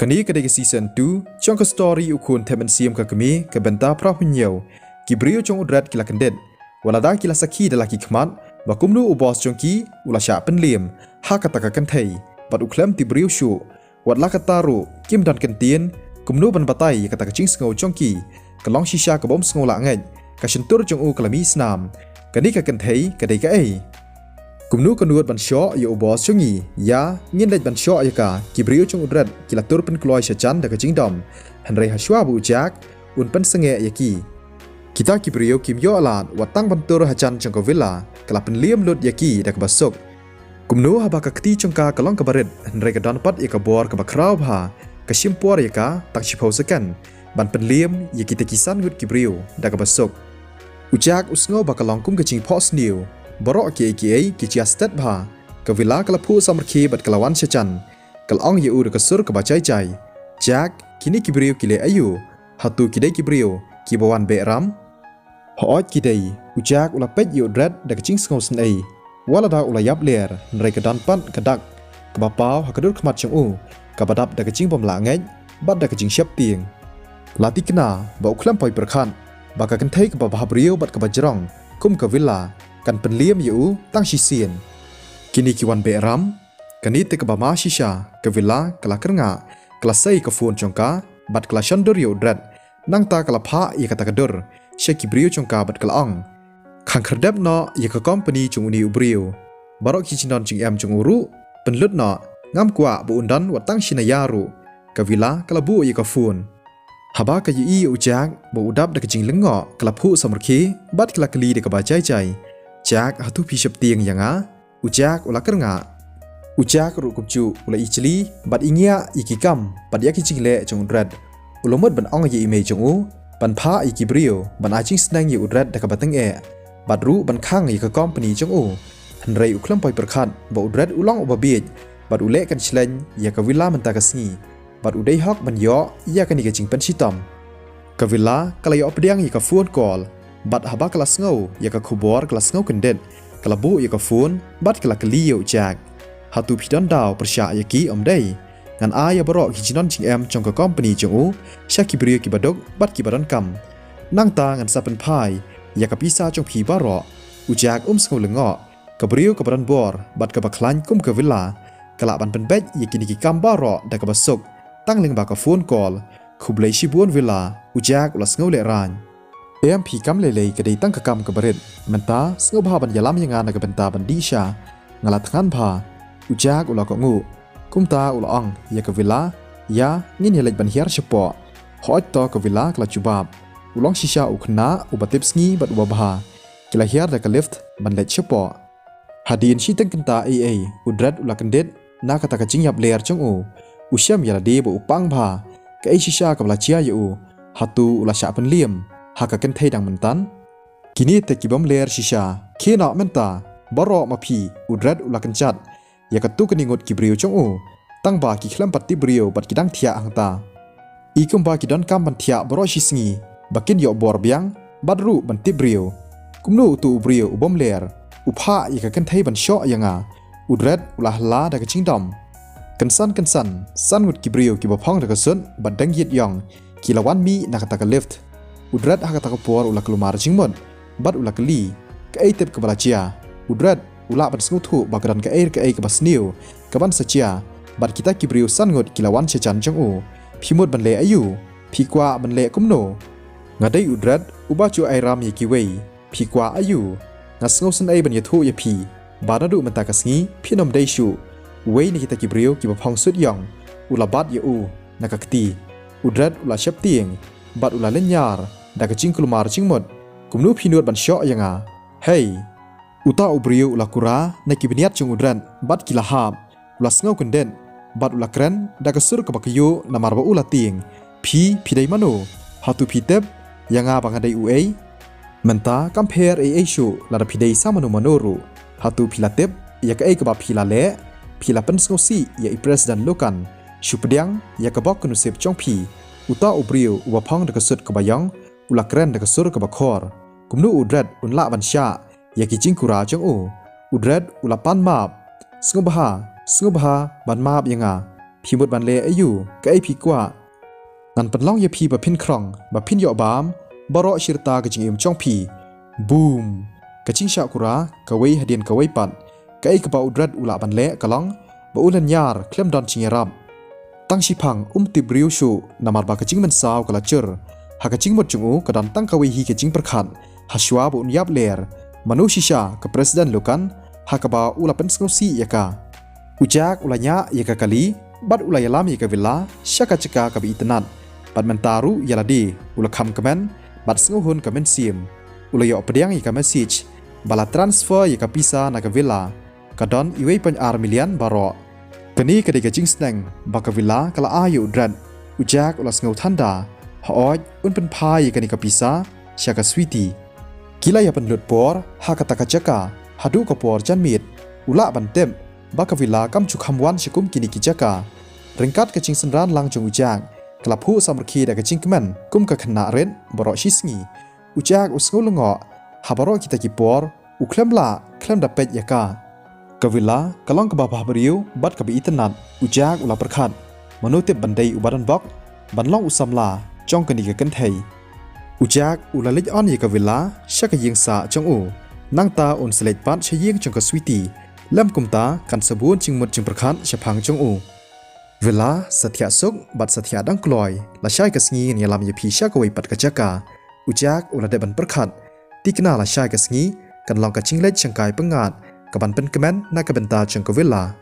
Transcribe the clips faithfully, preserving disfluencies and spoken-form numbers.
Kane ka dei ka season two jong ka story U Khun Thep Mynsiem Ka Kmie, ka bynta Phra Hynñiew. Ki briew jong u Dred ki la kyndit wat lada ki la sakhi da la ki khmat ba kumno u boss jong ki u la shah pynliem ha kata ka kynthei bad u khlem tip briew shuh. Wat la katta ruh kim don kyntien kumno ban batai ïa kata ka jingsngew jong ki. Ka long shisha ka bym sngew lah ngeit, ka shyntur jong u ka la mih snam. Kane ka kynthei ka dei kaei? Kumno ka nud ban shoh ïa u boss jong ngi? Ïa, ngin leit ban shoh ïa ka. Ki briew jong u Dred ki la tur pynkloi sha jan da ka jingdom, hynrei ha shuwa ba u Jack un pynsangeh ïa ki. Kita ki briew kim ïoh lad wat tang ban tur ha jan jong ka villa, ka la pynliem lut ïa ki da kaba suk. Kumno haba ka kti jong ka ka long kaba rit, hynrei ka don pat ïa ka bor kaba khraw bha, ka shim por ïa ka tang shiphew second ban pynliem ïa kita ki san ngut ki briew da kaba suk. U Jack u sngew ba ka long kum ka jingphohsniew. Baroh kiei kiei ki jia stet bha. Ka villa ka la phuh samrkhie bad ka la wan sha jan. Ka la ong ïa u da ka sur kaba jai jai, "Jack, kine ki briew ki leh aïu? Hato ki dei ki briew kiba wan beh ram?" Hooid ki dei. U Jack u la peit ïa u Dred da ka jingsngewsynei. Wat lada u la ïap ler, hynrei ka don pat ka dak kaba paw ha ka dur khmat jong u, kaba dap da ka jingbym lah ngeit bad da ka jingsheptieng. La tikna ba u khlem poi pyrkhat ba ka kynthei kaba bhabriew bad kaba jrong kum ka villa kan pynliem ïa u tang shisien. Kine ki wan beh ram. Kane te kaba ma shisha, ka villa ka la kyrngah, ka la sei ka phone jong ka bad ka la shon dur ïa u Dred. Nangta ka la phah ïa kata ka dur sha ki briew jong ka bad ka la ong, "Khang khyrdep noh ïa ka company jong une u briew. Baroh ki jingdon jingem jong u ruh pynlut noh. Ngam kwah ba un don wat tang shi naïa ruh." Ka villa ka la buh ïa ka phone. Haba ka ïohi ïa u Jack ba u dap da ka jinglyngngoh, ka la phuh samrkhie bad ka la kylli da kaba jai jai, "Jack, hato phi sheptieng ïa nga?" U Jack u la kyrngah. U Jack ruh kumjuh u la ijli bad ingiah ïa ki kam bad ïa ki jingleh jong u Dred. U la mut ban ong ïa i mei jong u ban phah ïa ki briew ban ai jingsneng ïa u Dred da kaba tyngeh, bad ruh ban khang ïa ka company jong u. Hynrei u khlem poi pyrkhat ba u Dred u long uba bieit bad u leh kynshlei ïa ka villa mynta ka sngi, bad u dei hok ban ïoh ïa kane ka jingpynshitom. Ka villa ka la ïoh pdiang ïa ka phone call, bad haba ka la sngew ïa ka khubor ka la sngew kyndit. Ka la buh ïa ka phone bad ka la kylli ïa u Jack, "Hato phi don daw pyrshah ïa ki, em dei? Ngan ai ïa baroh ki jingdon jingem jong ka company jong u sha ki briew kiba duk bad kiba donkam. Nangta ngan sa pynphai ïa ka pisa jong phi baroh." U Jack um sngew lyngngoh. Ka briew kaba don bor bad kaba khlaiñ kum ka villa ka lah ban pynbeit ïa kine ki kam baroh da kaba suk tang lyngba ka phone call. Khublei shibun villa, u Jack u la sngew lehraiñ. Em phi, kam lei lei, ka dei tang ka kam kaba rit. Mynta sngewbha ban ïalam ïa nga na ka bynta ban dih sha. Nga la thngan bha. U Jack u la kohnguh. Kumta u la ong ïa ka villa, "Ïa, ngin ïa leit ban hiar shapoh." Hooid to, ka villa ka la jubab. U long shisha u khynnah uba tip sngi bad uba bha. Ki la hiar da ka lift ban leit shapoh. Hadien shiteng kynta ei ei, u Dred u la kyndit na kata ka jingïap ler jong u. U shem ïa lade ba u pang bha. Kaei shisha kaba la jia ïa u? Hato u la shah pynliem ha ka kynthei dang myntan? Kine te ki bym ler shisha. Khie noh mynta baroh ma phi, u Dred u la kynjat ïa katto katne ngut ki briew jong u, tang ba ki khlem pat tip briew bad ki dang thiah hangta. I kumba ki donkam ban thiah baroh shi sngi ba kin ïoh bor biang bad ruh ban tip briew. Kumno uto u briew u bym ler u phah ïa ka kynthei ban shoh ïa nga? U Dred u la hla da ka jingdom. Kynsan kynsan, san ngut ki briew kiba phong da ka sut bad dang ïit ïong ki la wan mih na kata ka lift. U Dred ha kata ka por u la kulmar jingmut bad u la kylli, "Kaei tip kaba la jia?" U Dred u lah ban sngewthuh ba ka don kaei re kaei kaba sniew kaban sa jia, bad kita ki briew san ngut ki la wan sha jan jong u. "Phi mut ban leh aïu? Phi kwah ban leh kumno?" "Nga dei u Dred uba ju ai ram ïa kiwei. Phi kwah aïu? Nga sngewsynei ban ïathuh ïa phi ba naduh mynta ka sngi phin ym dei shuh." Uwei na kita ki briew kiba phong sut ïong u la bat ïa u na ka kti. U Dred u la sheptieng bad u la lynñiar da ka jingkulmar jingmut. "Kumno phi nud ban shoh ïa nga? Hei!" Uta u briew u la kura na ki bniat jong u Dred bad ki la hap. U la sngew kyndit bad u la kren da ka sur kaba kyiuh namar ba u la tieng, "Phi, phi dei mano? Hato phi tip ïa nga ba nga dei uei? Mynta kam pher ei ei shuh lada phi dei sa mano mano ruh. Hato phi la tip ïa kaei kaba phi la leh? Phi la pynsngewsih ïa i President Lukan. Shu pdiang ïa ka bok ka nusip jong phi." Uta u briew uba phong da ka sut kaba ïong u la kren da ka sur kaba khor. Kumno u Dred un lah ban shah ïa ki jingkura jong u? U Dred u la pan map. "Sngewbha, sngewbha ban map ïa nga. Phi mut ban leh aïu, kaei phi kwah? Ngan pynlong ïa phi ba phin khrong, ba phin ïoh bam baroh shirta ka jingim jong phi. Boom! Ka jingshah kura, kawei hadien kawei pat. Kaei kaba u Dread u lah ban leh ka long ba u lynñiar khlem don jingïarap. Tang shiphang um tip briew shuh, namar ba ka jingmynsaw ka la jur. Ha ka jingmut jong u ka don tang kawei hi ka jingpyrkhat, ha shuwa ba un ïap ler, mano shisha ka President Logan, ha kaba u la pynsngewsih ïa ka. U Jack u la ñiah ïa ka kali bad u la ïalam ïa ka Villa sha ka jaka kaba itynnat. Bad mynta ruh ïa lade u la kham kmen bad sngewhun ka mynsiem. U la ïoh pdiang ïa ka message ba la transfer ïa ka pisa na ka Villa, ka don uwei point ar million baroh. Kane ka dei ka jingsneng ba ka Villa ka la ai ïa u Dread. U Jack u la sngew thanda, hooid un pynphai ïa kane ka pisa sha ka Sweetie. Ki la ïa pynlut por ha kata ka jaka haduh ka por janmiet. U lah ban tip ba ka Villa kam ju kham wan sha kum kine ki jaka. Ryngkat ka jingsynran lang jong u Jack, ka la phuh samrkhie da ka jingkmen kum ka khynnah rit baroh shi sngi. U Jack u sngew lyngngoh ha baroh kita ki por, u khlem lah khlem da peit ïa ka. Ka Villa ka long kaba bhabriew bad kaba itynnat. U Jack u la pyrkhat, mano tip ban dei uba don bok ban long u samla jong kane ka kynthei. U Jack u la leit on ïa ka Villa sha ka ïing sah jong u. Nangta un sa leit pat sha ïing jong ka Sweetie. Lem kumta kan sa bun jingmut jingpyrkhat shaphang jong u. Villa, sa thiah suk bad sa thiah dang kloi, lashai ka sngi ngan ïalam ïa phi sha kawei pat ka jaka. U Jack u la dep ban pyrkhat, tikna lashai ka sngi kan long ka jingleit shangkai pyngngad kaban pynkmen na ka bynta jong ka Villa.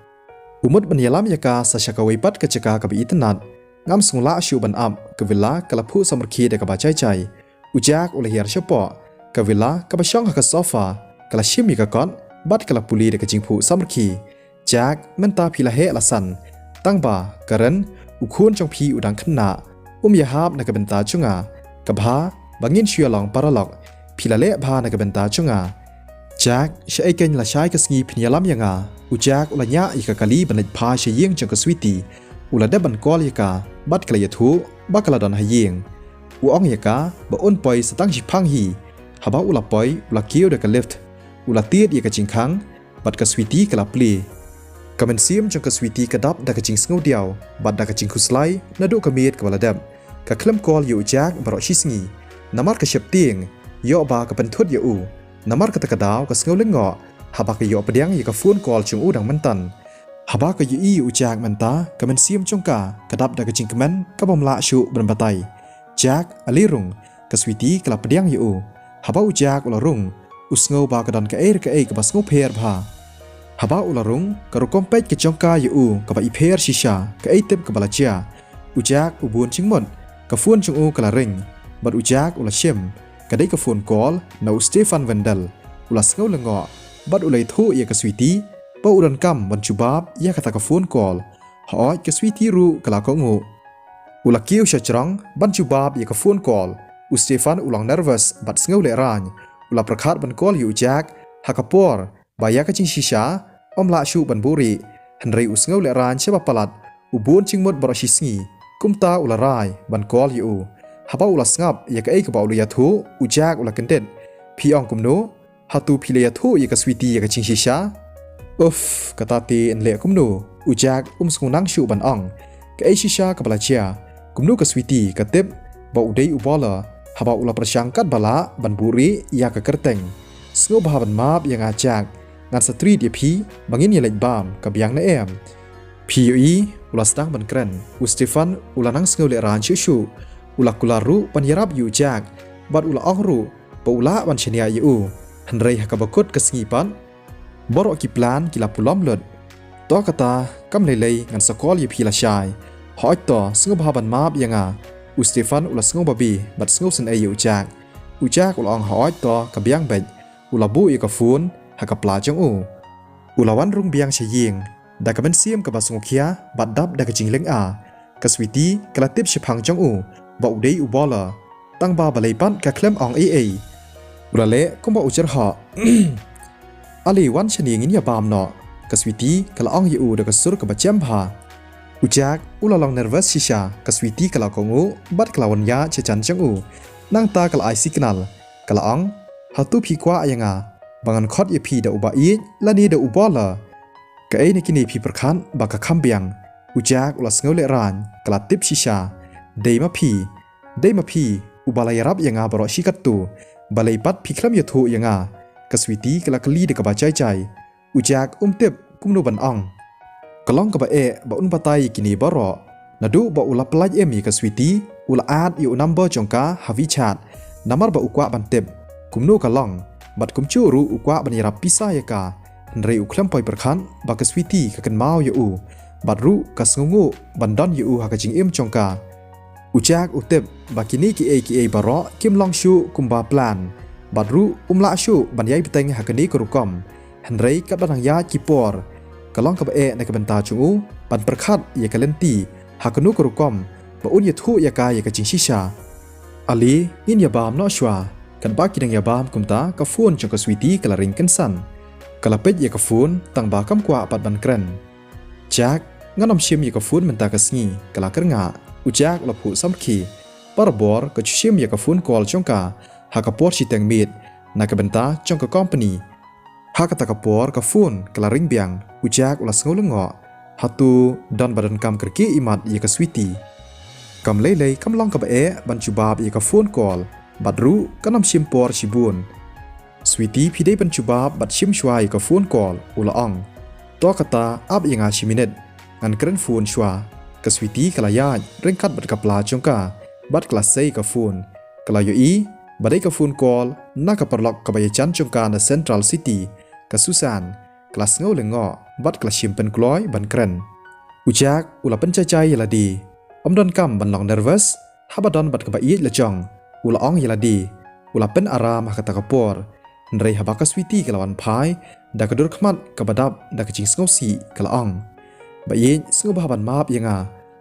U mut ban ïalam ïa ka sa sha kawei pat ka jaka kaba itynnat. Ngam sngewlah shuh ban ap, ka Villa ka la phuh samrkhie da kaba jai jai. U Jack u la hiar shapoh. Ka Villa kaba shong ha ka sofa ka la shim ïa ka kot bad ka la pule da ka jingphuh samrkhie. Jack, mynta phi la heh la san. Tang ba Karen, u khun jong phi u dang khynnah, um ïahap na ka bynta jong nga. Ka bha ba ngin shu ïa long paralok. Phi la leh bha na ka bynta jong nga. Jack, shaei keiñ lashai ka sngi phin ïalam ïa nga. U Jack u la ñiah ïa ka kali ban leit phai sha ïing jong ka Sweetie. U la dep ban call ïa ka bad ka la ïathuh ba ka la don ha ïing. U ong ïa ka ba un poi sa tang shiphang hi. Haba u la poi u la kiew da ka lift. U la tied ïa ka jingkhang bad ka Sweetie ka la plie. Ka mynsiem jong ka Sweetie ka dap da ka jingsngewdiaw bad da ka jingkhuslai naduh ka miet kaba la dep. Ka khlem call ïa u Jack baroh shi sngi. Namar ka sheptieng ïoh ba ka pynthut ïa u. Namar kata ka daw ka sngew lyngngoh haba ka ïoh pdiang ïa ka phone call jong u dang mynta. Haba ka ïohi ïa u Jack mynta, ka mynsiem jong ka ka dap da ka jingkmen kabym lah shuh ban batai. Jack, ale rung, ka Sweetie ka la pdiang ïa u. Haba u Jack u la rung, u sngew ba ka don kaei re kaei kaba sngewpher bha. Haba u la rung, ka rukom peit ka jong ka ïa u kaba ipher shisha, kaei tip kaba la jia. U Jack u bun jingmut, ka phone jong u ka la ring bad u Jack u la shim. Ka dei ka phone call na u Stefan Wendell. U la sngew lyngngoh bad u la ïathuh ïa ka Sweetie ba u donkam ban jubab ïa kata ka phone call. Hooid, ka Sweetie ruh ka la kohnguh. U la kiew sha jrong ban jubab ïa ka phone call. U Stefan u long nervous bad sngew lehraiñ. U la pyrkhat ban call ïa u Jack ha ka por ba ïa ka jingshisha um lah shuh ban buhrieh. Hynrei u sngew lehraiñ shaba palat, u bun jingmut baroh shi sngi. Kumta u la rai ban call ïa u. Haba u la sngap ïa kaei kaba u la ïathuh, u Jack u la kyndit. Phi ong kumno? Hato phi la ïathuh ïa ka Sweetie ïa ka jingshisha? Uff, kata te yn leh kumno? U Jack um sngewsynei shuh ban ong. Kaei shisha kaba la jia? Kumno ka Sweetie ka tip ba u dei u bowler haba u la pyrshang katba lah ban buhrieh ïa ka kyrteng? Sngewbha ban map ïa nga Jack, ngan sa treat ïa phi ba ngin ïaleit bam, ka biang ne em? Phi ïohi, u la sdang ban kren. U Stefan u la nang sngew lehraiñ shuh shuh. U la kular ruh ban ïarap ïa u Jack bad u la ong ruh ba u lah ban shaniah ïa u. Hynrei ha kaba kut ka sngi pat, baroh ki plan ki la pulom lut. To kata, kam lei lei ngan sa call ïa phi lashai. Hooid to, sngewbha ban map ïa nga. U Stefan u la sngew babe bad sngewsynei ïa u Jack. U Jack u la ong hooid to, ka biang beit. U la buh ïa ka phone ha ka pla jong u. U la wan rung biang sha ïing da ka mynsiem kaba sngewkhia bad dap da ka jinglynga. Ka Sweetie ka la tip shaphang jong u ba u dei u bowler, tang ba balei pat ka khlem ong ei ei. U la leh kumba u jyrhoh. Ale wan shane ngin ïa bam noh, ka Sweetie ka la ong ïa u da ka sur kaba jem bha. U Jack u la long nervous shisha, ka Sweetie ka la kohnguh bad ka la wan ïaid sha jan jong u. Nangta ka la ai signal, ka la ong, hato phi kwah ïa nga ba ngan khot ïa phi da uba ïeit lane da u bowler? Kaei na kine phi pyrkhat ba ka kham biang? U Jack u la sngew lehraiñ, ka la tip shisha. Dei ma phi, dei ma phi uba la ïarap ïa nga baroh shi katto, balei pat phi khlem ïathuh ïa nga? Ka Sweety ka la kylli da kaba jai jai. U Jack um tip kumno ban ong. Ka long kaba eh ba un batai ïa kine baroh. Naduh ba u la pyllait im ïa ka Sweety, u la add ïa u number jong ka ha WeChat, namar ba u kwah ban tip kumno ka long, bad kumjuh ruh u kwah ban ïarap pisa ïa ka. Hynrei u khlem poi pyrkhat ba ka Sweety ka kynmaw ïa u, bad ruh ka sngewnguh ban don ïa u ha ka jingim jong ka. U Jack u tip ba kine kiei kiei baroh kim long shuh kumba plan, bad ruh um lah shuh ban ïai bteng ha kane ka rukom. Hynrei katba nang ïaid ki por, ka long kaba eh na ka bynta jong u ban pyrkhat ïa ka lynti ha kano ka rukom ba un ïathuh ïa ka ïa ka jingshisha. Ale, ngin ïa bam noh shuwa. Katba ki dang ïa bam kumta, ka phone jong ka Sweety ka la ring kynsan. Ka la peit ïa ka phone, tang ba kam kwah pat ban kren. Jack, ngan ym shim ïa ka phone mynta ka sngi, ka la kyrngah. U Jack u la phuh samrkhie. Barabor ka ju shim ïa ka phone call jong ka ha ka por shiteng miet, na ka bynta jong ka company. Ha kata ka por ka phone ka la ring biang. U Jack u la sngew lyngngoh. Hato don ba donkam kyrkieh imat ïa ka Sweety? Kam lei lei kam long kaba eh ban jubab ïa ka phone call, bad ruh kan ym shim por shibun. Sweety, phi dei ban jubab bad shim shuwa ïa ka phone call, u la ong. To kata, ap ïa nga shi minit, ngan kren phone shuwa. Ka Sweety ka la ïaid ryngkat bad ka pla jong ka, bad ka la sei ka phone. Ka la ïohi ba dei ka phone call na ka paralok kaba ïajan jong ka na Central City, ka Susan. Ka la sngew lyngngoh bad ka la shim pynkloi ban kren. U Jack u la pynjai jai ïa lade. Ym donkam ban long nervous, haba don bad kaba ïeit la jong, u la ong ïa lade. U la pynaram ha kata ka por. Hynrei haba ka Sweety ka la wan phai da ka dur khmat kaba dap da ka jingsngewsih, ka la ong. Ba ïeit, sngewbha ban map ïa nga.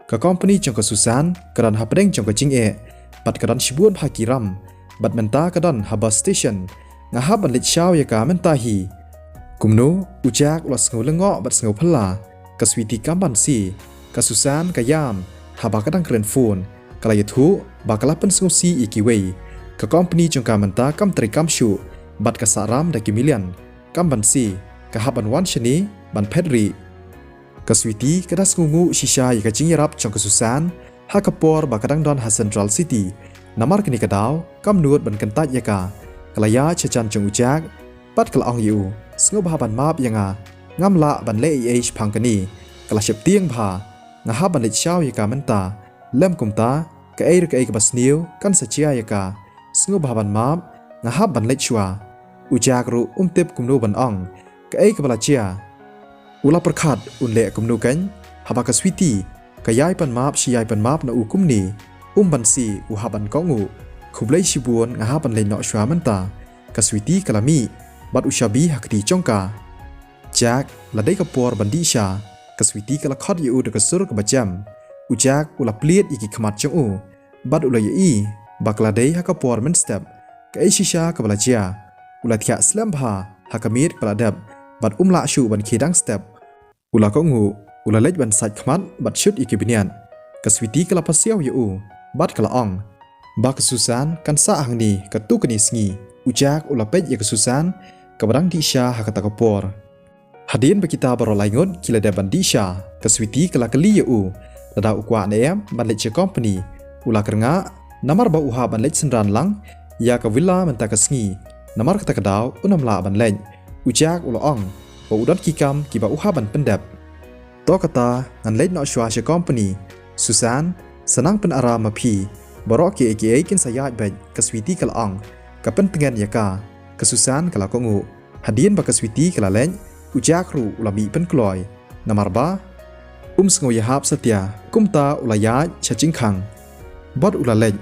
Ka company jong ka Susan ka don hapdeng jong ka jingeh, bad ka don shibun bha ki ram, bad mynta ka don ha bus station. Nga hap ban leit shaw ïa ka mynta hi. Kumno, u Jack u la sngew lyngngoh bad sngew phylla. Ka Sweety kam banse. Ka Susan ka ïam haba ka dang kren phone. Ka la ïathuh ba ka la pynsngewsih ïa kiwei. Ka company jong ka mynta kam treikam shuh, bad ka sah ram da ki million. Kam banse, ka hap ban wan shane ban phet rieh. Ka Sweety ka da sngewnguh shisha ïa ka jingïarap jong ka Susan ha ka por ba ka dang don ha Central City. Namar kane ka daw kam nud ban kyntait ïa ka. Ka la ïaid sha jan jong u Jack bad ka la ong ïa u, sngewbha ban map ïa nga. Ngam lah ban leh ei ei shaphang kane. Ka la sheptieng bha. Nga hap ban leit shaw ïa ka mynta. Lem kumta, kaei re kaei kaba sniew kan sa jia ïa ka. Sngewbha ban map, nga hap ban leit shuwa. U Jack ruh um tip kumno ban ong kaei kaba la jia. U la pyrkhat un leh kumno kan, haba ka Sweety ka ïai pan map shi ïai pan map na u kumne. Um banse, u hap ban kohnguh. Khublei shibun, nga hap ban leit noh shuwa mynta. Ka Sweety ka la mih bad u shabi ha kti jong ka. Jack, la dei ka por ban dih sha. Ka Sweety ka la khot ïa u da ka sur kaba jem. U Jack u la plied ïa ki khmat jong u bad u la ïohi ba ka la dei ha ka por mynstep. Kaei shisha kaba la jia? U la thiah slem bha ha ka miet kaba la dep bad um lah shuh ban khie dang step. U la kohnguh, u la leit ban sait khmat bad shut ïa ki bniat. Ka Sweety ka la pasiaw ïa u bad ka la ong ba ka Susan kan sah hangne katto katne sngi. U Jack u la peit ïa ka Susan kaba dang dih sha ha kata ka por. Hadien ba kita baroh lai ngut ki la dep ban dih sha, ka Sweety ka la kylli ïa u lada u kwah ne em ban leit sha company. U la kyrngah namar ba u hap ban leit synran lang ïa ka villa mynta ka sngi. Namar kata ka daw un ym lah ban leit. U Jack u la ong ba u don ki kam kiba u hap ban pyndep. To kata, ngan leit noh shuwa sha company. Susan, sa nang pynaram ma phi. Baroh kiei kiei kin sa ïaid beit, ka Sweety ka la ong. Ka pyntngen ïa ka. Ka Susan ka la kohnguh. Hadien ba ka Sweety ka la leit, u Jack ruh u la mih pynkloi. Namar ba um sngew ïahap satia, kumta u la ïaid sha jingkhang bad u la leit.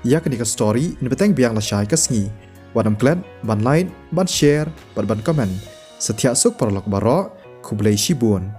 Ïa kane ka story yn bteng biang lashai ka sngi. Wat ym klet ban like, ban share bad ban comment. Sa thiah suk paralok baroh, khublei shibun.